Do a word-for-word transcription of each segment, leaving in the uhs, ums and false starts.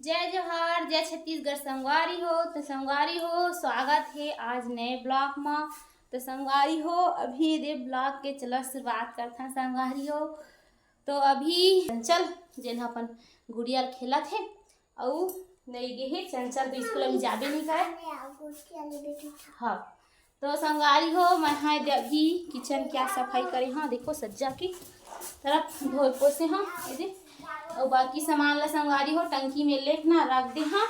जय जोहार, जय छत्तीसगढ़ संगवारी हो। तो संगवारी हो, स्वागत हे आज नए vlog म। तो संगवारी हो, अभी दे vlog के चला शुरुआत करथन संगवारी हो। तो अभी चंचल जेन ह अपन गुड़िया ल खेलत हे, अउ नई गे हे चंचल, तो स्कूल अभी जाबे नहीं करे। हाँ, तो संगवारी हो, मैं हा एदे अभी kitchen के सफाई करे हंव। देखो, सज्जा के तरफ धोए पोसे हंव एदे, अउ बाकी सामान ला संगवारी हो टंकी में लेके ना रख दे हंव।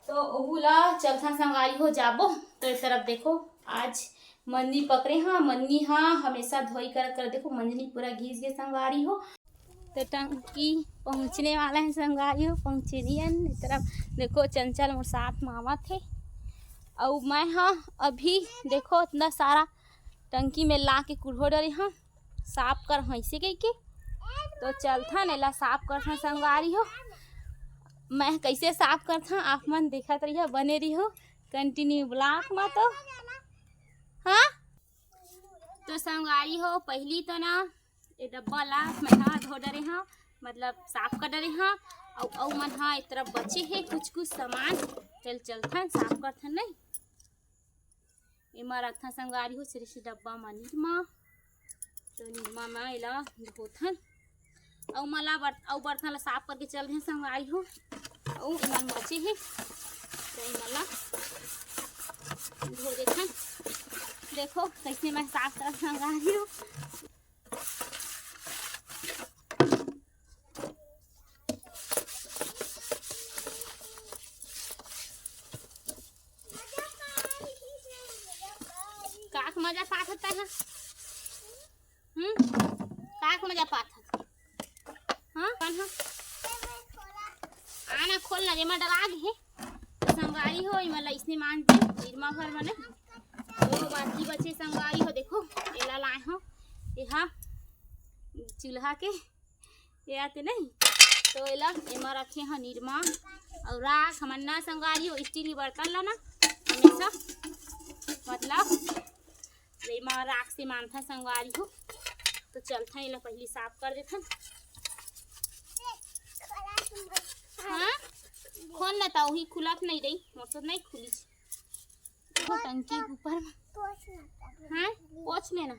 तो ओहू ला चलथन संगवारी हो, जाबो। तो ए तरफ देखो, आज मंजनी पकड़े हंव। मंजनी हा हमेशा धोई करत करत देखो, मंजनी पूरा घिस गे संगवारी हो। तो टंकी पहुँचने वाला हे संगवारी हो, पहुँचे नहीं हन। ए तरफ देखो, चंचल मोर साथ में आवत हे, अउ मैं हा अभी देखो, इतना सारा टंकी में ला के कुल्हो डरे हंव, साफ कर हंइसे कहिके। तो चलथन, एला साफ करथन संगवारी हो। मैं कइसे साफ करथन, आप मन देखत रहिहो, बने रहिहो continue vlog म। तो हाँ, तो संगवारी हो, पहिली तो ना ए डब्बा ला मैं हा धो डरे हंव, मतलब साफ कर डरे हंव। अउ अउ मन हा ए तरफ बचे हे कुछ कुछ सामान, चल चलथन साफ करथन नहीं। एमा रखथन संगवारी हो, सिरिफ डब्बा म निरमा। तो निरमा म एला धोथन। अउ मला बर-, अउ बर्तन ला साफ करके चल रहे संगवारी हो। अउ एमन बचे हे, तो एमन ला धो देथन। देखो कइसे मैं साफ करत संगवारी हो। काक मजा पात होता है। हम्म, काक मजा पात है। हाँ, कौन है? आना खोल ना, जेमा डरा गे हे। संगवारी हो, एमन ला इसने मांज दे, निरमा भर मने। तो बाकी बचे संगवारी हो, देखो, एला लाए हो, एहा चूल्हा के, ये आते नहीं, तो एला एमा रखे ह निरमा अउ राख। हमन ना संगवारी हो, स्टील के बर्तन ला ना हमेशा, मतलब, एमा राख से मांजथन संगवारी हो। तो चलथन, एला पहिली साफ कर देथन। हाँ, खोल ना, त उही खुलत नहीं रही, मोर से नहीं खुली। देखो टंकी के ऊपर में। हाँ, पोछ लेना।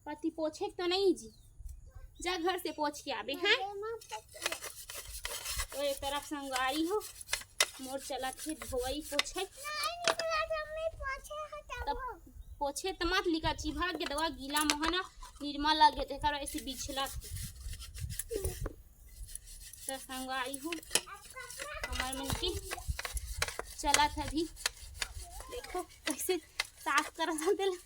पति पोछे तो नहीं जी, जा घर से पोछ के आबे। हाँ, तो ए तरफ संगवारी हो, मोर चलत हे धोवई पोछई। तब पोछे त मत लिका, चिभा के दवा गीला मोहना निरमा लगे, तेकर वजह से बिछलत हे। तो संगवारी हो, हमर मन के चलत हे अभी। देखो कइसे साफ करत हन तेला।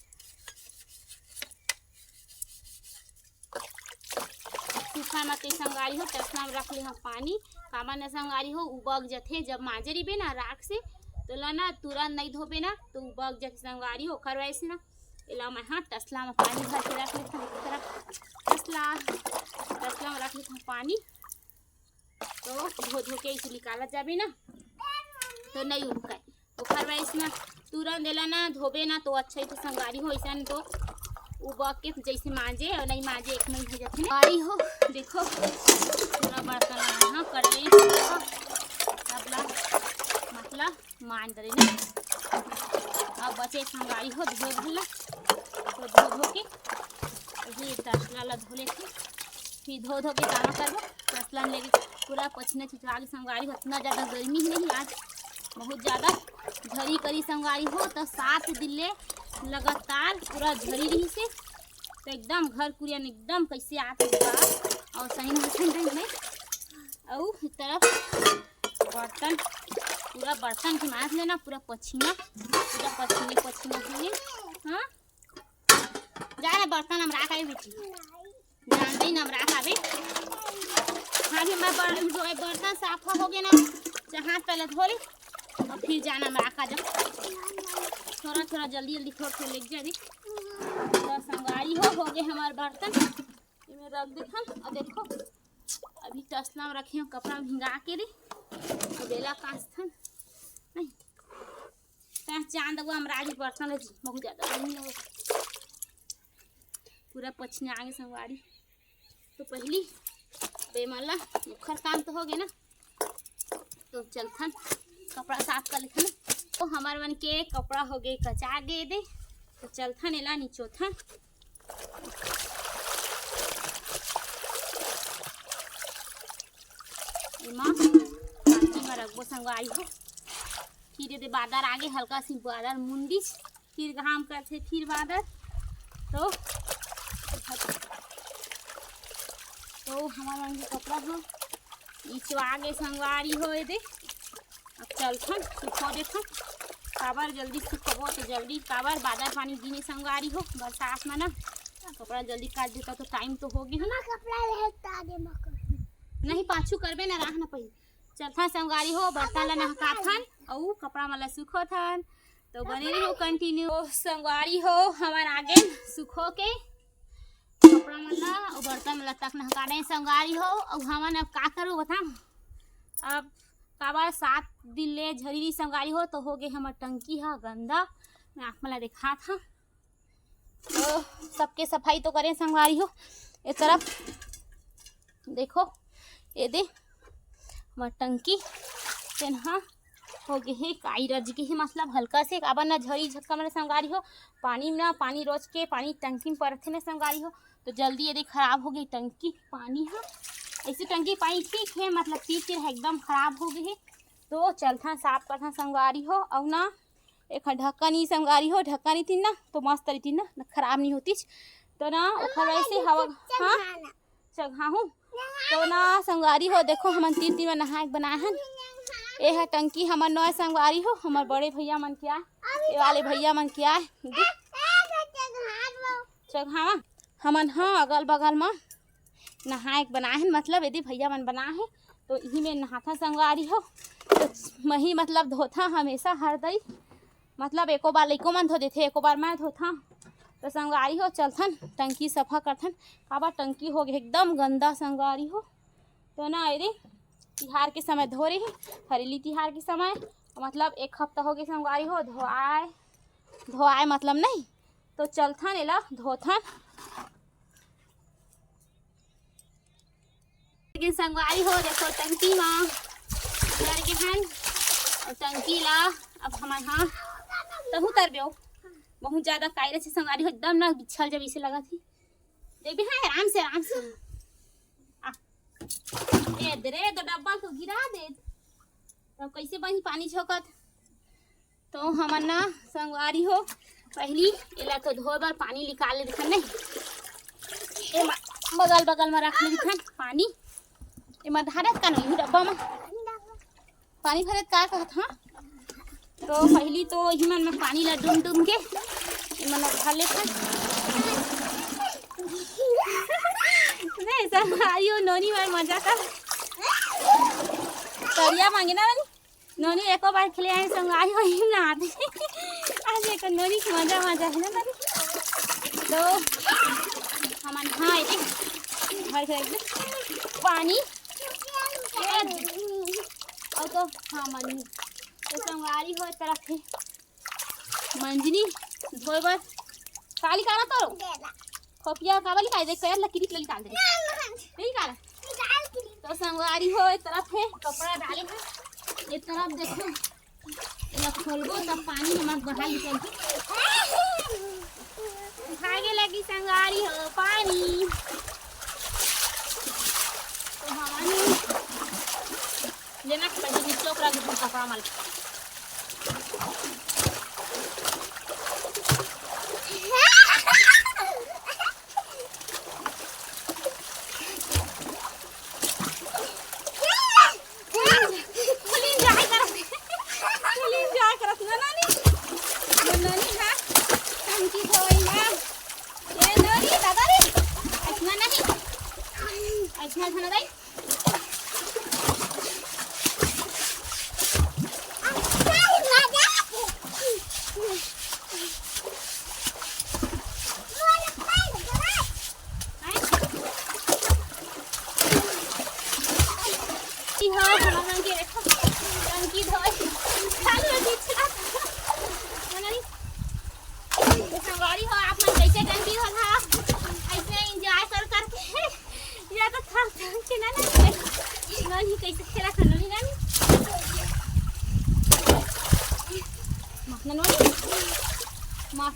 सूखा म के संगवारी हो, तसला म रख ले हंव पानी। काबर न संगवारी हो, उबग जथे, जब मांजे रहिबे ना राख से, तो ला ना तुरंत नहीं धोबे ना, तो उबग जथे संगवारी हो। ओकर वजह से ना एला मैं हा तसला म पानी भर के रख लेथन। एक तरफ तसला, तसला म रख लेथन पानी, तो धो धो के इसे निकालत जाबे ना, तो नहीं उबकय। ओकर वजह से ना तुरंत एला ना धोबे ना, तो अच्छा ही तो संगवारी हो, ऐसा नहीं तो उबक के जैसे मांजे और नहीं मांजे एक में ही हो जाथे ना। संगवारी हो, देखो, पूरा बर्तन ला ना कड़ाई सब ला, मतलब, मांज डरे ना। अब बचे संगवारी हो धोए भर ला, तो धो धो के ये तसला ला धो लेथे, फिर धो धो के जमा करबो। तसला में लेके पूरा पसीना छुटका के संगवारी हो, इतना ज्यादा गर्मी ही नहीं आज, बहुत ज्यादा झरी करी संगवारी हो। तो सात दिन ले लगातार पूरा झरी रही से, तो एकदम घर कुरिया में एकदम कैसे आत हे बाहर, और सही नहीं सुन रही मैं। और एक तरफ बर्तन, पूरा बर्तन के मांज लेना, पूरा पसीना, पूरा पसीने पसीना हो गए। हाँ, जा ना बर्तन हम राख आई बेटी, जान दे ना हम राख आवे। हाँ, भी मैं बर-, बर्तन साफ हो गए ना, चाहे हाथ पहले धो ले और फिर जाना हम राख आ जा। थोड़ा थोड़ा जल्दी जल्दी थोड़ा थोड़ा लेके जा दी। तो संगवारी हो, हो गए हमारे बर्तन, इमे रख देथन। और देखो, अभी तसला में रखे हंव कपड़ा भिंगा के रे, अब एला कांचथन नहीं। तैं जान दबो, हम राजी बर्तन जी बहुत ज्यादा गर्मी हो, पूरा पछिना आगे संगवारी। तो पहली बेमला ओखर काम तो हो गए ना, तो चलथन कपड़ा साफ कर लेथन। तो हमर मन के कपड़ा हो गे कचा गे दे, तो चलथन एला निचोथन। एमा बाल्टी म रखबो संगवारी हो। फिर एदे बादर आगे, हल्का सी बादर मुंदिस, फिर घाम करथे, फिर बादर। तो तो हमर मन के कपड़ा ह निचवा गे संगवारी हो एदे। अब चलथन, सुखो देथन। काबर जल्दी सुखबो तो जल्दी, काबर बादर पानी गिने संगवारी हो, बरसात में ना कपड़ा जल्दी काट देता तो टाइम तो हो गे। हमार कपड़ा लेहे ताजे मकर। नहीं, पाछू करबे ना, राह ना पही। चलथन संगवारी हो, बर्तन ला नहकाथन अउ कपड़ा मन ला सुखोथन। तो बने रहो कंटिन्यू। तो संगवारी हो, हमन आगे सुखो के कपड़ा मन ला अउ बर्तन मन ला तक नहका डे संगवारी हो। अउ हमन अब का करो बता, अब काबर सात दिन ले झरी रही संगवारी हो, तो हो गे हमर टंकी ह गंदा। मैं आप मन ला देखात हंव। तो सबके सफाई तो करें संगवारी हो। ए तरफ देखो, एदे हमर टंकी तेन ह हो गे हे, काई रज गे हे, मतलब हल्का से। काबर ना झरी झक्का मेरे संगवारी हो, पानी में ना, पानी रोज के पानी टंकी में परथे ना संगवारी हो, तो जल्दी एदे खराब हो गे टंकी पानी ह। ऐसे टंकी पानी ठीक हे, मतलब तीर तीर एकदम खराब हो गे हे। तो चलथन साफ करथन संगवारी हो। अउ ना एखर ढक्कन ही संगवारी हो, ढक्कन ही तीन ना तो मस्त रही तीन ना, ना खराब नहीं होतीच। तो ना ओखर वैसे हवा, हाँ, चघाहूँ। तो ना संगवारी हो, देखो हमन तीन तीन में नहाए के बनाए हन। ए ह टंकी हमर नोय संगवारी हो, हमर बड़े भैया मन के आय, ए वाले भैया मन के आय। देख, चघावा हमन ह अगल बगल म नहाए के बनाए हन, मतलब एदे भैया मन बनाए हे, तो इही में नहाथन संगवारी हो। तो मही मतलब धोथा हमेशा हर दई, मतलब एको बार लइको मन धो देथे, एको बार मैं धोथा। तो संगवारी हो, चलथन टंकी सफा करथन, काबर टंकी हो गे एकदम गंदा संगवारी हो। तो ना एदे तिहार के समय धो रही, हरेली तिहार के समय, मतलब एक हफ्ता हो गे संगवारी हो धोआए, धोआए मतलब नहीं। तो चलथन एला धोथन। लेकिन संगवारी हो, देखो टंकी म भर गे हन, अउ टंकी ला अब हमन हा तहु तरबे। बहुत ज्यादा काई रथे संगवारी हो, एकदम ना बिछल जब इसे लगत ही। देखबे हाँ, आराम से, आराम से। आ, ए दे रे, तो डब्बा तो गिरा दे। तब कैसे बनी पानी झोंकत? तो हमन ना संगवारी हो, पहली एला तो धोए बर पानी निकाल लेथन नहीं, एमा बगल बगल में रख लेथन पानी। एमा धारत का नहीं डब्बा में पानी भरत का कहत हाँ। तो पहली तो इही मन में पानी ला डूम डूम के एमन ला भर लेथन। नहीं संगवारी हो, नोनी मन मजा कर, तरिया मांगे ना नोनी। नोनी एको बार खेले आए संगवारी हो, ही ना आते। आज एक नोनी के मजा मजा है ना नोनी। तो हमन हाँ, ये देख, भर के रख दे। पानी। और तो हाँ, मंजनी। तो संगवारी हो, ए तरफ है मंजनी धोए बर। काली काला तो खोपिया काबर निकाल दे, कयर लकीरी निकाल दे। नहीं निकाला। तो संगवारी हो, ए तरफ है कपड़ा डाले हैं, ए तरफ देखो, एला खोलबो तब पानी हमर बहा निकलथे। भागे लगी संगवारी हो पानी। तो हमन लेना के पड़ही, नीचे ओकरा के कपड़ा मल। फुल enjoy करत, फुल enjoy करत ना नानी। मोर नानी हा टंकी धोई ना। ए नानी, दादा रे, ऐसना नहीं, ऐसना था ना दाई।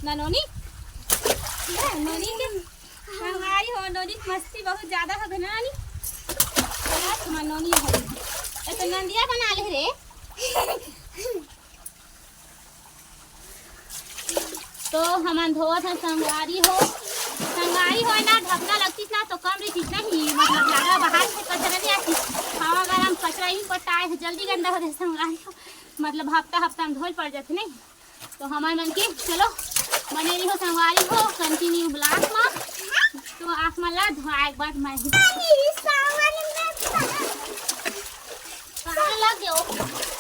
ना नोनी, ना नोनी के संगवारी हो, नोनी के मस्ती बहुत ज्यादा हो गई ना नोनी। चला तुम्हार नोनी हो, ये तो नंदिया बना ले रे। तो हमन धोवत हन संगवारी हो, संगवारी हो ना, ढकना लगतीस ना तो कम रहितिस नहीं, मतलब लगा बाहर से कचरा नहीं आती, हवा गरम कचरा ही पटाए है, जल्दी गंदा हो जाए संगवारी हो, मतलब हफ्ता हफ्ता में धोल पड़ जाते नहीं। तो हमर मन के चलो बने रही हो संगवारी हो continue vlog में। तो आप मन ला धोए के बाद मैं ही सावन लग गयो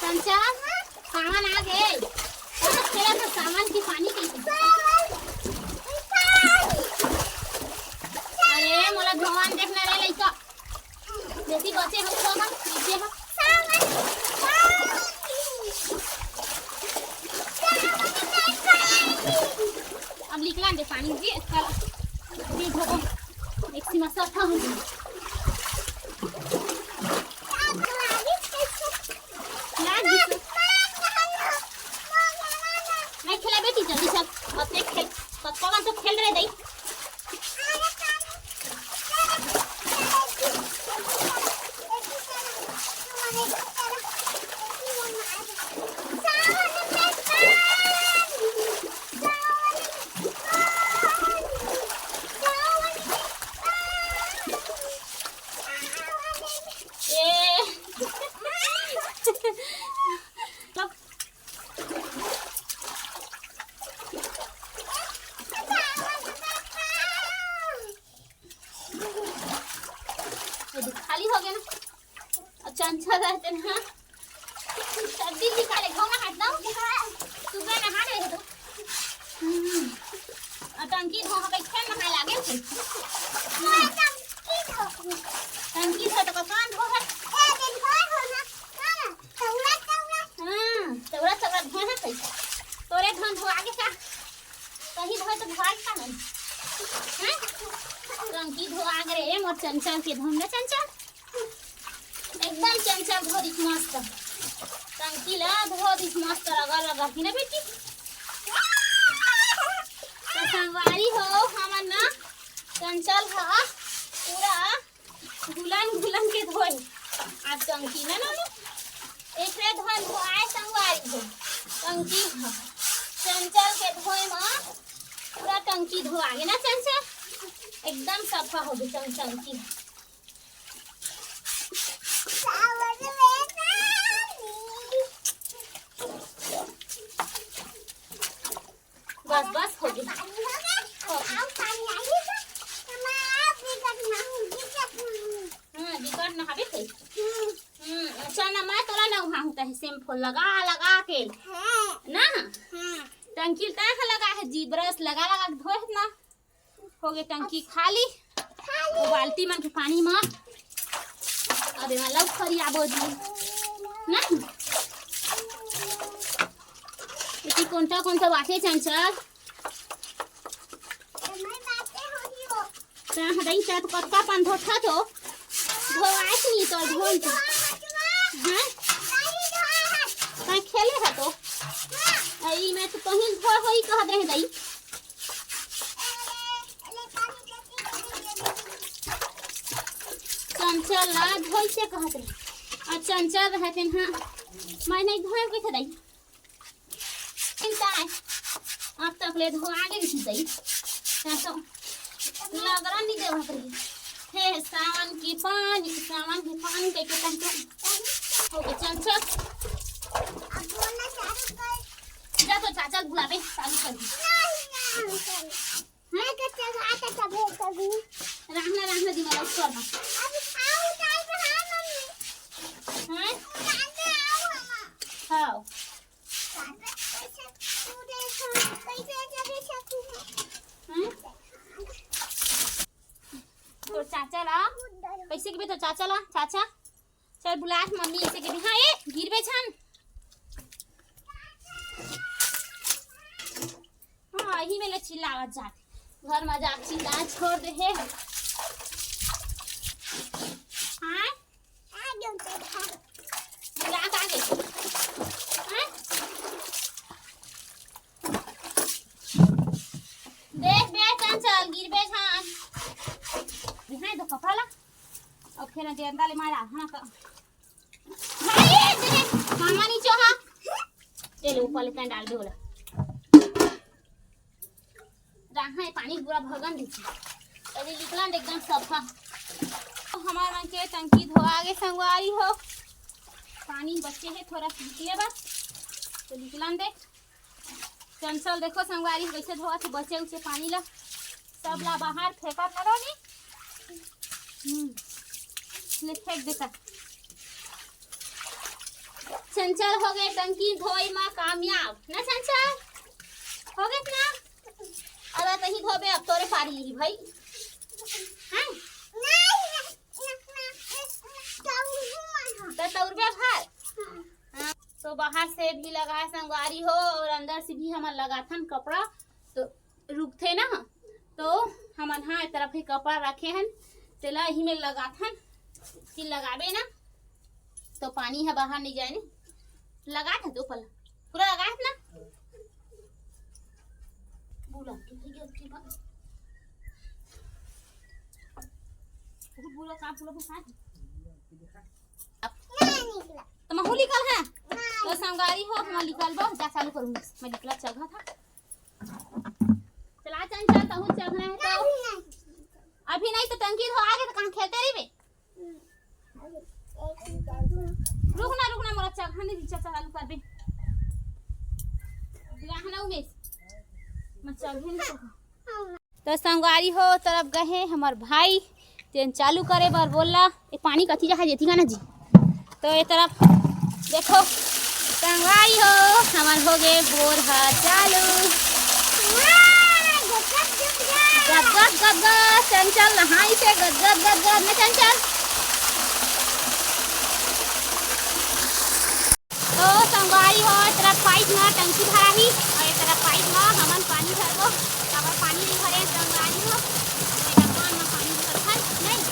संचार। सावन आ गए। चला तो सावन की पानी पी। अरे मोला धोवन देखना रे लइका। जैसी बचे हो तो हम पीछे हो। अब निकला दे पानी जी, कल फिर धोबो। एक सीमा सफा हो गई। ना जी। नहीं खेला बेटी, जल्दी चल। अब देख खेल, पप्पा का तो खेल रहे दई। ये देख, खाली हो गया ना। अब चंचल रहते ना, सर्दी निकाले, घाव ना हट ना। सुबह नहा रहे तो। हम्म। और टंकी धो, हम एक खेल नहाए लागे थे। टंकी धो तो कसान धो है। हाँ, चौरा चौरा धो है कैसे? तोरे धन धो आगे का? कहीं धोए तो धोए का नहीं? हाँ? टंकी धो आगे रे, मोर चंचल के धन ना चंचल। एकदम चंचल धो दिस मस्त। टंकी ला धो दिस मस्त, लगा लगा के ना बेटी। तो संगवारी हो, हमन ना चंचल हा पूरा घुलन घुलन के धोए। आज टंकी ना नोनू, एकरे धोए धोआए संगवारी हो। टंकी हा चंचल के धोए म पूरा टंकी धोआ गे ना चंचल, एकदम सफा हो गे टंकी। बस, बस, हो गे। हाँ, बिकट नहाबे कही। हम्म, अच्छा ना, मैं तोला नहाहूँ, तहे शैम्पू लगा, लगा के। ना? टंकी ल तहे लगा है जी, ब्रश लगा, लगा के धोए है ना। हो गे टंकी खाली। वो बाल्टी मन के पानी म अब एमा लउक फरियाबो जी। ना? एती कोनटा कोनटा बाटे चंचल? ता हदई ता तो कतका पन धोथा तो। धोवाए के नी तो धोन तो। हाँ? ता खेले हा तो। आई मैं तो कहीं धो होई कह दे दई। चंचल ला धोई से कहत रहे। आ चंचल रहते ना, मैं नहीं धोए के थे दाई। चिंता है। अब तक ले धो आगे नहीं दाई। ता तो लगरा नहीं देवत रही। हे सावन की पानी, सावन की पानी कह के ता तो। हो गए चंचल। जा तो चाचा बुलावे, चालू कर दी। मैं तो चला, चाचा भेज कर दी। राहना, राहना दिमाग ऊपर ना। अब आओ, टाइम हाँ, मम्मी। हैं? टाइम आओ, मम्मा। हाँ। कैसे तू देखो, कैसे जगह सकती है? हैं? तो चाचा ला, कैसे के बे तो चाचा ला, चाचा? चल बुला मम्मी इसे के भी। हाँ, ए, गिरबे छन। हाँ, यही में ले चिल्लावत जात। घर में जाके चिल्ला छोड़ दे हे। हाँ? बुला के आ गई। हाँ? जेंदा ले मारा, हाँ, तो। अरे, दे दे, मामा नीचे हा। ये ले, ऊपर ले तैं डाल दे बोला। राहा है पानी पूरा भगन दीजिए। अरे निकलन दे एकदम सफा। तो हमार मन के टंकी धोआ गे संगवारी हो। पानी बचे है थोड़ा निकले बस। तो निकलन दे। चंचल देखो संगवारी कैसे धोआ थे बचे उचे पानी ला। सब ला बाहर फेंका करो नी। हम्म। ले फेंक देता। चंचल हो गए टंकी धोई मा कामयाब। ना चंचल? हो गए ना? अब तहीं धोबे, अब तोरे पारी ही भाई। हैं? तो तौरबे भाई। हाँ, तो बाहर से भी लगाए संगवारी हो और अंदर से भी हमन लगाथन कपड़ा, तो रुकथे ना, तो हमन हाँ ए तरफ ही कपड़ा रखे हन, तेला ही में लगाथन। फिर लगाबे ना, तो पानी ह बाहर नहीं जाए नी। लगात है तो पला पूरा लगात ना। बुला के भाई गलती बा। बहुत बुरा काम पूरा फंसा है। अब तो महू निकल है। तो संगवारी हो, हम निकल बा, जा चालू करूँ। मैं निकला चघा था। चला चंचल, तहूँ चघना है तो। अभी नहीं तो टंकी धो आगे तो कहाँ खेलते रहिबे। रुक ना, रुक ना, मोला चघा नहीं, चघा चालू कर दे। रहा ना उमेश, मैं चघे नहीं चघा। तो संगवारी हो, तरफ गए हैं हमार भाई, तेन चालू करे बर बोलला। ये पानी कथी जहा जेती ना जी। तो ये तरफ देखो संगवारी हो, हमार हो गए बोर ह चालू। गदगद गदगद चंचल नहाई से गदगद गदगद में चंचल। तो संगवारी हो, ए तरफ पाइप म टंकी भराही और ए तरफ पाइप म हमन पानी भरबो। काबर पानी नहीं भरे संगवारी हो, तो ए डब्बा म पानी भरथन नहीं।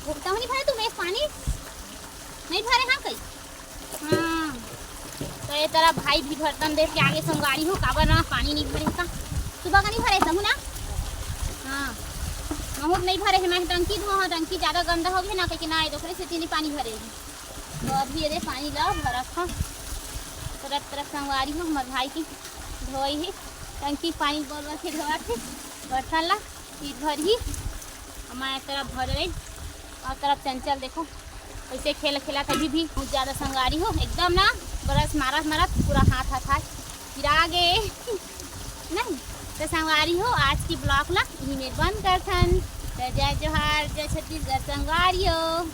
वो तो नहीं भरे तुम एक पानी नहीं भरे हाँ कहीं। हाँ, तो ए तरफ भाई भी बर्तन देख के आगे संगवारी हो, काबर ना पानी नहीं भरे का। सुबह का नहीं भरे समूह ना। हाँ, महूँ नहीं भरे है, मैं टंकी धोआ, टंकी ज़्यादा गंदा हो गया ना, कहीं ना आए तो ओकरे सेती नहीं पानी भरे। तो अभी ये पानी ला भरत हा। तरफ तरफ संगवारी हो, हमार भाई की धोई ही टंकी पानी बोल बोल के धोआ थे बर्तन ला। फिर भर ही हमारे तरफ भर रही और तरफ चंचल देखो कैसे खेल खेला था। अभी भी बहुत ज़्यादा संगवारी हो, एकदम ना ब्रश मारत मारत पूरा हाथ हाथ हाथ गिरा गे। नहीं तो संगवारी हो, आज की ब्लॉग ला यही में बंद करथन। तो जय जोहार, जय छत्तीसगढ़ संगवारी हो।